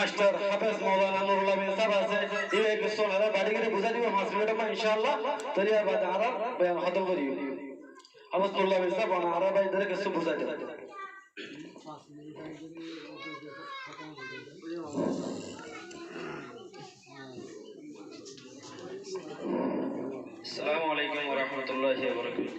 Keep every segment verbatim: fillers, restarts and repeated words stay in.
Mastor Háfez Moulana Nurul Amin sáb asé, íba kessú onará bari gorí buzái dibo fañs minit ot, inshaAllah. Tóile íbar bade añára boyan hótom gorí. Háfez Nurul Amin sáb, onará bái dóre kessú buzái dibo. Assalamu alaikum wa rahmatullahi wa barakatuh.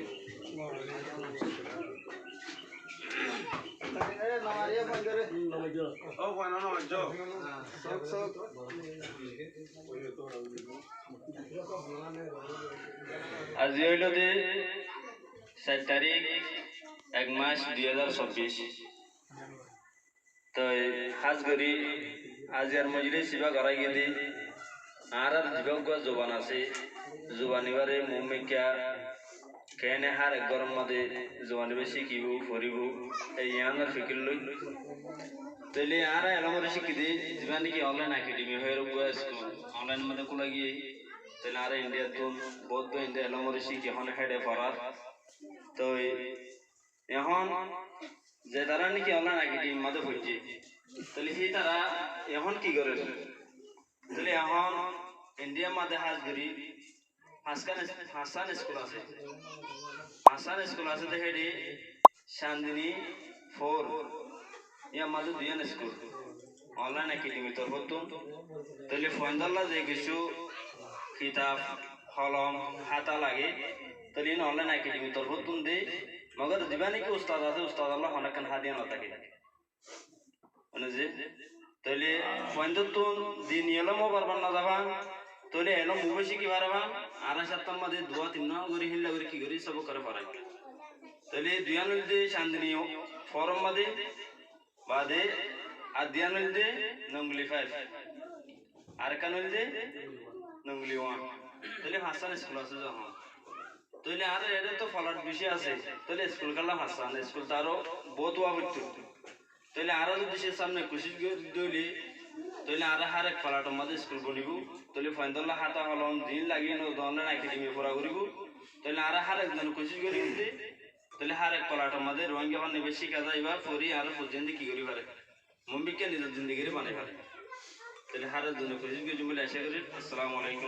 Aijja óilde sair tarík, ek mac, dui házar sóbbic. Toi hás gorí aijjar mojlis ibá gorá giyé dé, añárar zibá uggúa zuban asé, zuban ibáre muúmikká keéne hár ek góror mazé zuban ibá cíkibou, foribou, ei yiánor fikír loi. Tóile añára elóm ore cíki dé, zibá niki online academy hoiyóre uggúa school online mazé kúla giyé. Tóile añára Indiattún boóut bái India elóm ore cíki, hone héçe forár. Toi ehón ze tará niki online academy mazé foijjé, tóile hé tará ehón ki gorér? Tóile ehón India mazé hás gorí fañsán, fañsán school asé. Fañsán school asé dé héçe Chandni four, yían mazé duiyán school. Online academy torfóttun. Tóile fuaindólla ze kessú kitab, holom, háta lage, tóile iín online academy torfóttun de. Mogor zibá niki ustad asé, ustadolla honókkan hádiya no táke. Mane ze, tóile fuaindóttun din elóm ó barbar no zaba, tóile elóm muúmikká cíki faribá, añára háftar mazé duwá tinnwá gorí héilla gorí ki gorí sóbok gorá foré. Tóile duiyán óilde Chandni four or mazé, bade ar duiyán óilde Nongli five. Arekkán óilde Nongli one. Tóile fañsán school asé zehón. Tóile añárar eçé toó folat beci asé. Tóile school kiyólla fañsán? School toó aró boóut ówa foittó. Tóile añára zodi cíkar samne kucíc gorí dóile, tóile añára hár ek folator mazé school bonibóu. Tóile fuaindólla háta holom ziín lage, online academy fura goríbou. Tóile añára hár ekzone kucíc gorí dé, tóile hár ek folator mazé Ruáingga fanni ibá cíka zaiba, fori añárar foijjén de ki gorí faré, muúmikká nizor zindigiré banai faré. Tóile hár ekzone kucíc goijjum buli acá gorí. Assalamu alaikum.